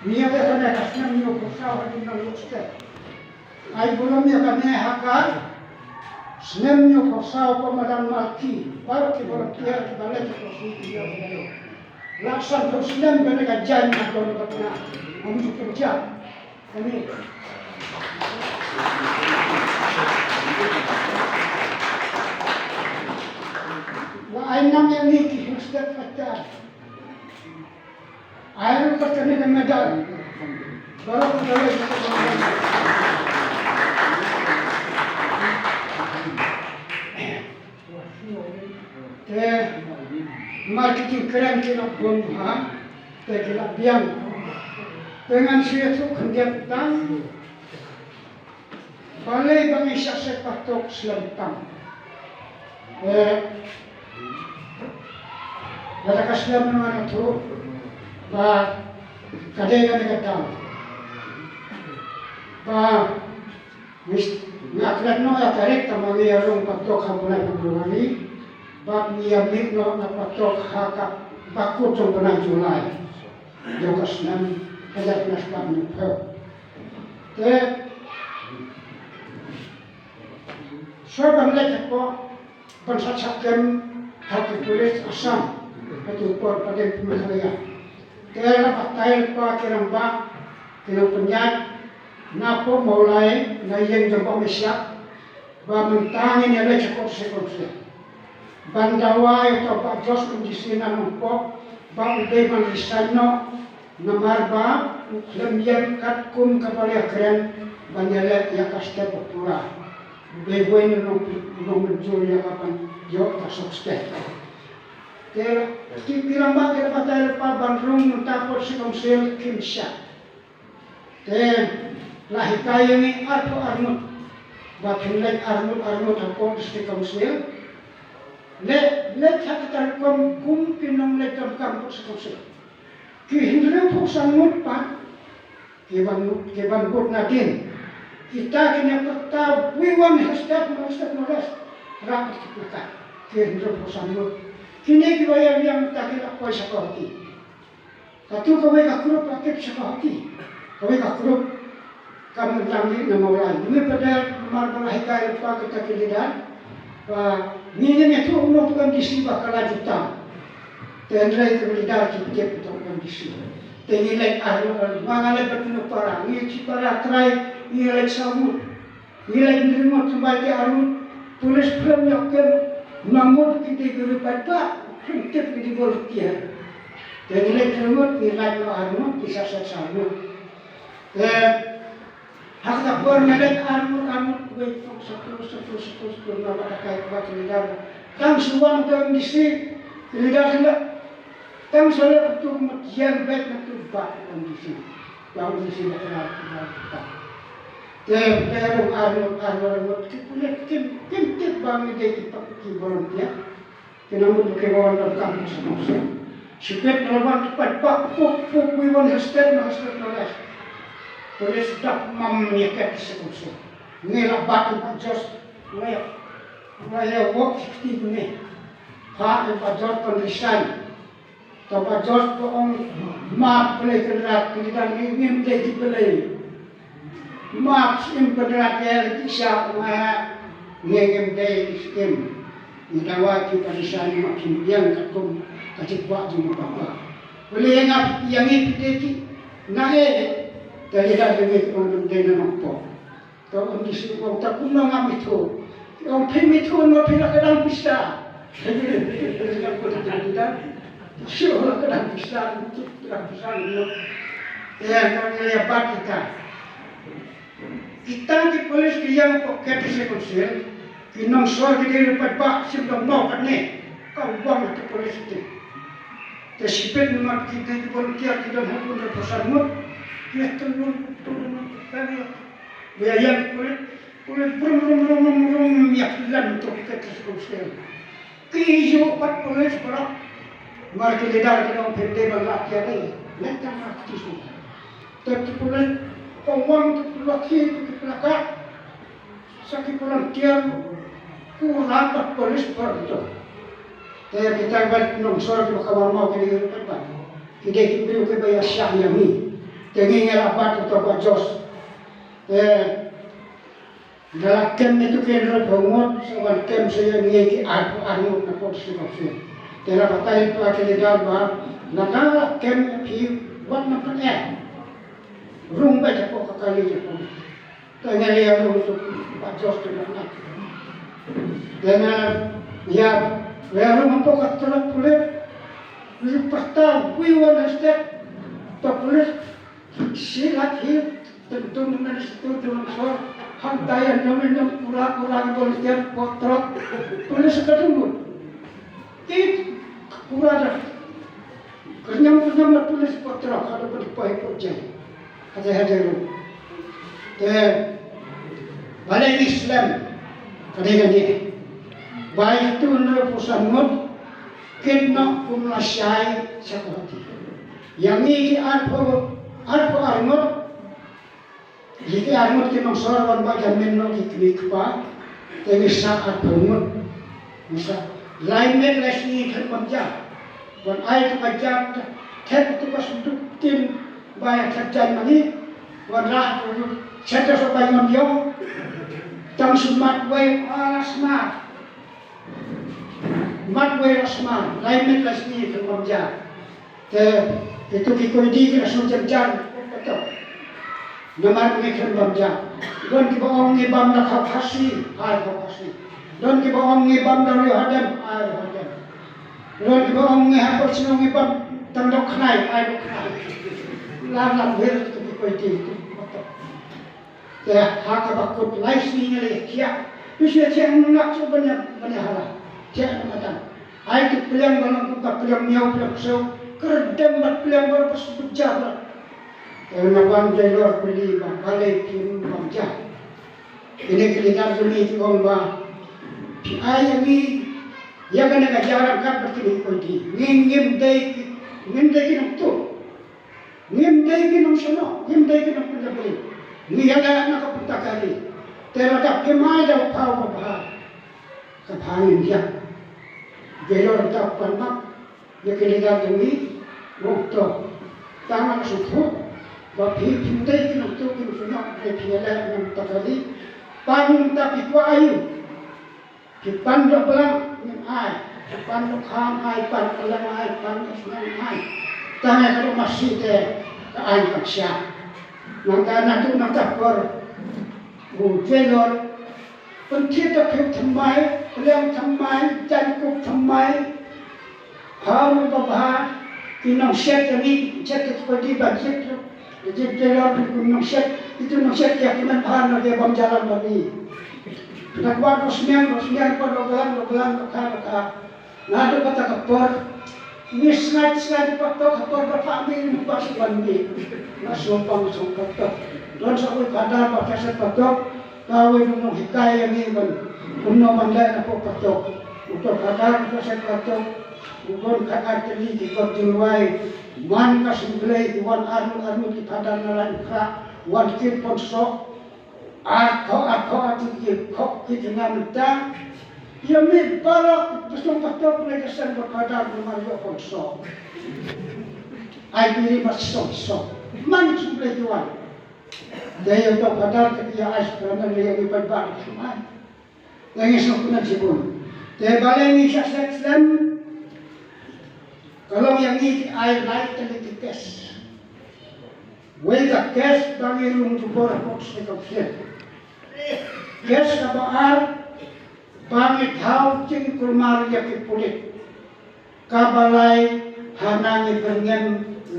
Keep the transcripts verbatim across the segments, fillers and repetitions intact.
Ngi ïa kane ka snem hynñiewphew saw ha jingïaleh stet. Ai burom ïa kane ha ka snem hynñiewphew saw ko Madan Malki, baroh ki volunteer kiba leit sha ka sngi ki ïa ka. La sanphew snem kane ka jaiñ na don bad na. Ngam ju pynjah. Kane. La ai nam ïa ngi ki Hill State Fighter. Ai ruh pat kane ka medal. Baroh ka dawai ka dawai. Te mar ki jingkren ki la bun ha, te ki la biang. Te ngan shu ïathuh khyndiat tang. Balei ba ngi shah shet patok slem tam. Eh, lada ka slem ngan ïathuh ba ka dei kane ka daw. Ba ngi, nga klet noh ïa tarik tangba ngi ïa rung patok ha Bulai Pabruari. Bad ngi ïa mih noh na patok ha ka bakut jong u bnai July jong ka snem hajar khyndai spah hynñiewphew. Te shuwa ban leit hapoh ban sah shah kem ha ki pulit Assam ha ki por pat dei Meghalaya. Te la batai lypa ki rangbah ki nongpynïaid na poh Mawlai na ïing jong Bah Misiak ba mynta ngin ïa leit sha court sha council ban dawa ïa uta u Bah Josh M D C na Nongpoh ba u dei ban resign noh. Namar ba u khlem ïeng katkum kaba la ïakren ban ïaleh ïa ka step ba pura. U dei uwei na u nongmynjur ïa ka ban ïoh ka sop step. Te ki, ki rangbah ki la batai lypa ban rung mynta court sha council kim shah. Te la hikai ïa ngi arphew arngut ba phin leit arngut arngut hapoh District Council. Leit, leit ha kita rukom kum ki nongleit donkam hapoh District Council. Ki hynriewphew san ngut pat ki ban, ki ban bud nadien. Kita kin ïa pyrta we want Hill State, no Hill State, no rest. Rah ki plakat. Ki hynriewphew san ngut. Kine kiba ïa biang kita ki la poi sha Guwahati. Katu kawei ka group ka kit sha Guwahati. Kawei ka group kam nang tang dei na Mawlai. Ngi pyrta namar ba la hikai lypa kita ki leader. Ba ngi ngim ïathuh u nongpynim D C ba ka la jutang. Te hynrei ki leader ki tip u nongpynim D C. Te ngi leit arngut, nga nga leit bad u para. Ngi shipara trai, ngi leit saw ngut. Ngi leit hynriew ngut, symbai te arngut, pulit khlem ïoh kem, ma ngut ki dei ki riewpaidbah, khlem tip ki dei volunteer. Te ngi leit hynriew ngut, ngi leit noh arngut, ngi sah sah saw ngut. Te ha kata por ngi leit arngut, arngut, wei tong satu, satu, satu, satu, na ba ta kai ba ki leader. Tang shu wan ka M D C, ki leader ki la Tang shalor katu mut ïeng beit na tu ba M D C. Ba M D C ba kena ba ta. Te ba rung arngut arngut arngut ki pulit kim kim tip ba ngi dei ki pak ki volunteer. Ki nang mut ki wan donkam sha council. Shipit na wan ki pat pak puk puk wi wan hostel na hostel na les. Pulit dap mam ngi ket sha council. Ngi la bat ki pat jos. Ngi la ïa wok ki kti ngi. Ha e pat jos pan resign. Te ba Josh ba ong map Blei Kynrad, ki dang ngim dei ki Blei. Map Syiem Kynrad ïa ki sha ma ngim dei ki Syiem. Ngi dawa ki barisan ma kim biang katkum ka jingkwah jong u Papa. Blei ïa nga ïa ngi phi dei ki na e. Te ngi dang ngi ong dei na nongpop. Ka ong ki shu ong ta kumno ngam ithuh. Ki ong phin ithuh namar phi la ka dang pisa. Shu la ka dang pisa, ka dang pisa. Ïa ka ngi ïa bat kita. Kita ki pulit ki ïeng hapoh K T C Council, ki nongsor ki dei ruh pat ba shim dong mawkatne. Ka wang ki pulit ki. Te shipit namar ki dei ki volunteer ki don hapoh Council mut. Ki ïa tynrung, tynrung, tynrung. Ba ïa ïeng pulit, pulit brum brum brum brum brum ïa ki lem tu ka District Council. Ki ïoh pat pulit baroh. Mar ki leader ki dang pynte ban rat ïa ki. Leit tang rat ki su. Te ki pulit pynwang ki pynlaki ki plakat. Sa ki volunteer ku rat pat pulit baroh tu. Te kita ba nongsor ki ba ka war maw ki dei ki pat. Ki dei ki briew ki ba ïa shah ïa ngi. Te ngi ngi la bat to ba Jos. Te da la kem ni tu ken ro pho ngot, so ban kem se ya ngi ki ar pho ar ngot na pot si ko si. Te la batai pa ke le dal ba, na ka la kem phi wat na pan eh. Rung ba ja ko ka kali ja ko. Te ngi le rung tu ba Jos tu na. Te na ya le rung po ka tu la pulit. Ri pasta wi wan step. Pa pulit. Silat hi, tentu mengenai situ dengan sor, hantayan namin yang pura-pura volunteer potrok, tulis ketemu. Ti pura dah. Kenyam-kenyam tulis potrok, ada berdepai pojai. Ada hajar. Te, balai Islam, kadai-kadai. Baik tu nera pusan ngut, kit nak kumla syai, siapa hati. Yang ni ki arphew, arphew arngut, ki arngut ki nongsor wan ba jamin no ki kini kpa, te ngi sa arphew ngut. Ngi sa, lai met lai sngi kan panja. Wan ai tu ka jam, thep tu ka sudut tin, ba ya thep jan mani, wan ra tu, chete so ba ngon yong, tang sumat wei, ala smart. Mat wei la sma, lai met la sngi kan panja. Te, itu ki koidi ki la sma jan jan, betul. Namar ngi kan panja. Don ki ba ong ngi bam la khau Khasi, ai khau Khasi. Don ki ba ong ngi bam la Ri Hadem, ai Ri Hadem. Don ki ba ong ngi hapor sino ngi bam tang dok khnai, ai dok khnai. Lam lam wir itu ki koidi itu, betul. Te ha kaba kut lai sngi nga leh thiah. Phi shu thiah nga ngap shuh ban ïa, ban ïa hala. Thiah na matan. Ai tu pliang ba long kum ka pliang miaw pliang ksew. Kyrdan bad pliang ba long ba shu jab la. Te na bam jai lor pynli ba balei phi ruh bam jab. Kine ki leader jong ngi ki ong ba phi ai ïa ngi ïa kane ka jingïarap bad kine ki koiti. Ngi ngim dei ki, ngim dei ki nongtuh. Ngim dei ki nongshano, ngim dei ki nongpynjah bri. Ngi ïaleh na ka bynta ka ri. Te lada phim ai da u phaw ba bha, ka bha ngin ïap. Dei lor ta u pan mak ïa ki leader jong ngi, ruh to. Tang ba sngewthuh ba phi phim dei ki nongtuh ki nongshano, hynrei phi ïaleh na ka bynta ka ri. Pan mynta phi kwah aïu? Ki pan dohblang ngin ai, ki pan dohkham ai, pan kylleng ai, pan dohsneng ai. Tang ïa ka dohmasi te ka aiñ ka ksiar. Nangta naduh nangta por u Jailor pynthit da phi thymmai, pliang thymmai, jaiñkup thymmai. Phaw ruh ba bha, ki nongsiat jong ngi, siat ki pyrdi ba jied ruh. Jied Jailor ki nongsiat, ki nongsiat ki ïa kmen bha na ki bam jalan ba ngi. Kynda kwah dohsniang, dohsniang, kwah dohblang, dohblang, dohkha, dohkha. Naduh kata ka por. Ngi sngaid, sngaid patok, ka por ba phah ngi, ngi kwah shu wan ngi. Nga shu pang shu patok. Don sa uwei phadar ba ka shu patok. Kawei u nonghikai ïa ngi ban kumno ban leh na pdeng patok. Uto phadar uto sait patok. U don khatar tylli ki kot jingrwai. Man ka shu Blei ki wan arngut arngut ki phadar na Laitumkhrah. Wan kit pynsoh. Ar khoh ar khoh ar tylli ki khoh ki jingam mynta. Ïa ngi baroh ki shnong patok Blei ka seng ba phadar namar ïoh pynsoh. Ai biri mat soh soh. Man shu Blei ki wan. Te ïa uto phadar te ki ïa ai sha pyrthei ïa ngi paidbah shu ai. Te ngi sngewkmen shibun. Te balei ngi shah shet slem. Ka long ïa ngi ki ai lai tylli ki kes. Wei ka kes ba ngi rung jubor ha court sha ka pyrthei. Kes kaba ar ba ngi thaw jingkulmar ïa ki pulit. Kaba lai hana ngi pyrngem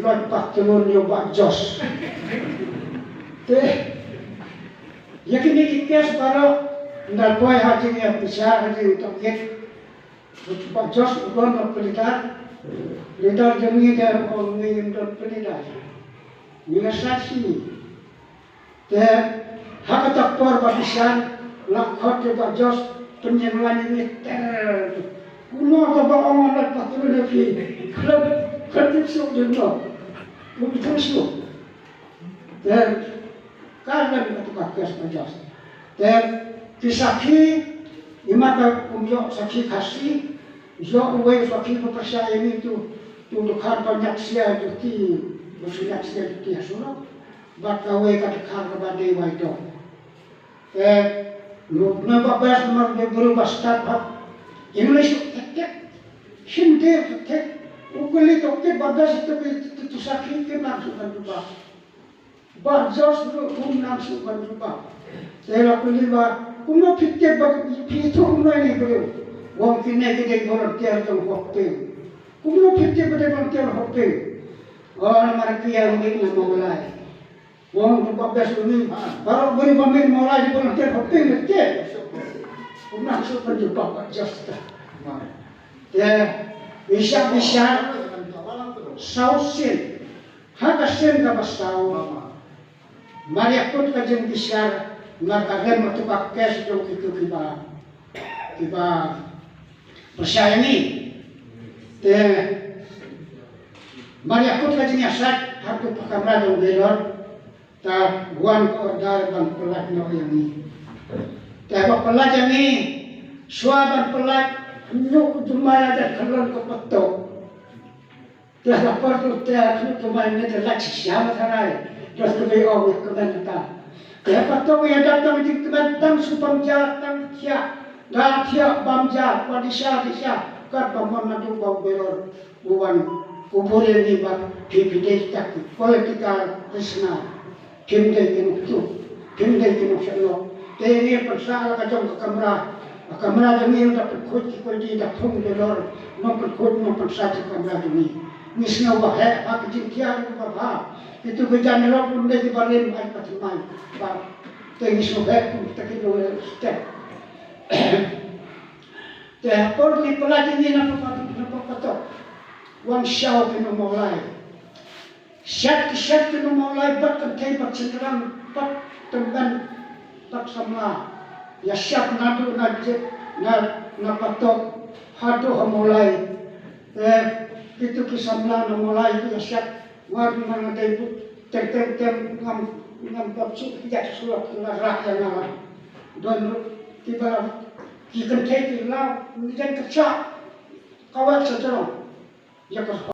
loit patlun ïa u Bah Jos. Te ïa kine ki kes baroh nda poi ha jingïapisa ha jingtohkit. U Bah Jos u don u pleader. Pleader jong ngi dei u ngi ngim don pleader. Ngi la sa shi. Te ha kata ka por ba bisan la khot ïa u Bah Jos pynïeng laiñ ïa ngi ter. Kumno ka ba ong la patlun ïa phi. Khlem khlem tip suk jong no. Kum tip suk. Te ka lem kata ka kes Bah Jos. Te ki sakhi, i mata kum ïoh sakhi Khasi. Ïoh uwei u sakhi ba pyrshah ïa ngi tu, tu dukhan ba ñiah sia tu ti, tu Sunak sian ki ha surok. Bad kawei ka dkhar kaba dei wai dong. Eh, no, no ba best mar de bru ba start up. English u thek thek. Hindi u thek thek. U kuli to ke ba best to ke tu, tu sakhi ke nang suk ban jubab. Ba Jos ruh um nang suk ban jubab. Te la kuli ba kumno phi tip ba phi tu kumno ni bru. Wong kine ki dei volunteer jong Hoping. Kumno phi tip ba dei volunteer Hoping. Ora mar ki ïa mih na Mawlai. Wong ruh ba best u ni. Baroh bri ba mih Mawlai di volunteer Hoping ne te. Kumno suk ban jubab ba Jos ta. Te, bishar bishar. Saw sien. Ha ka sien kaba saw. Mar ïa kut ka jingbishar, mar ka rem martu ka kes jong kitu kiba, kiba pyrshah ïa ngi. Te, mar ïa kut ka jingïasaid, ha tu ka kamra jong Bailor, ta wan ka order ban pyllait noh ïa ngi. Te ba pyllait ïa ngi, shuwa ban pyllait, hynñiew jumai la dep khyllon ka patok. Te ha por tu te ha khynñiew jumai ne te lait shisha ma tharai. Te te bei ong ïa kmen ta. Te ha patok ïa dap tang jingkmen tang shu bam ja tang thiah. Da thiah bam ja, ba disha disha. Kat ba mon naduh ba u Bailor u wan. U buri ni ba phi phi dei tak political prisoner. Phim dei ki nongtuh, phim dei ki nongshah noh. Te ngi pynshah la ka jong ka kamra. Ka kamra jong ngi da pynkhuid ki koidi da phung da lor. Nong pynkhuid nong pynshah ki kamra jong ngi. Ngi sngew ba heh ha ki jingthiah ngi ba bha. Kitu ki jan rok ym dei ki barim ai ka thymmai. Ba te ngi sngew heh kum kita ki nong step. Te ha por ngi pyllait ngi na pa pa na pa patok. Wan shaw ki nong Mawlai. Shet ki shet ki nong Mawlai bad kynthei bad shynrang bad tymmen bad samla. Ïa shet naduh na jit na, na patok haduh ha Mawlai. Eh, kitu ki samla na Mawlai ïa shet. Wat nga nga dei but teng teng teng ngam, ngam bam suk ki jait surok nga rah ïa nga. Don ruh kiba la ki kynthei ki la ngi jan ka shet. Ka wat sa jrong. Ïa ka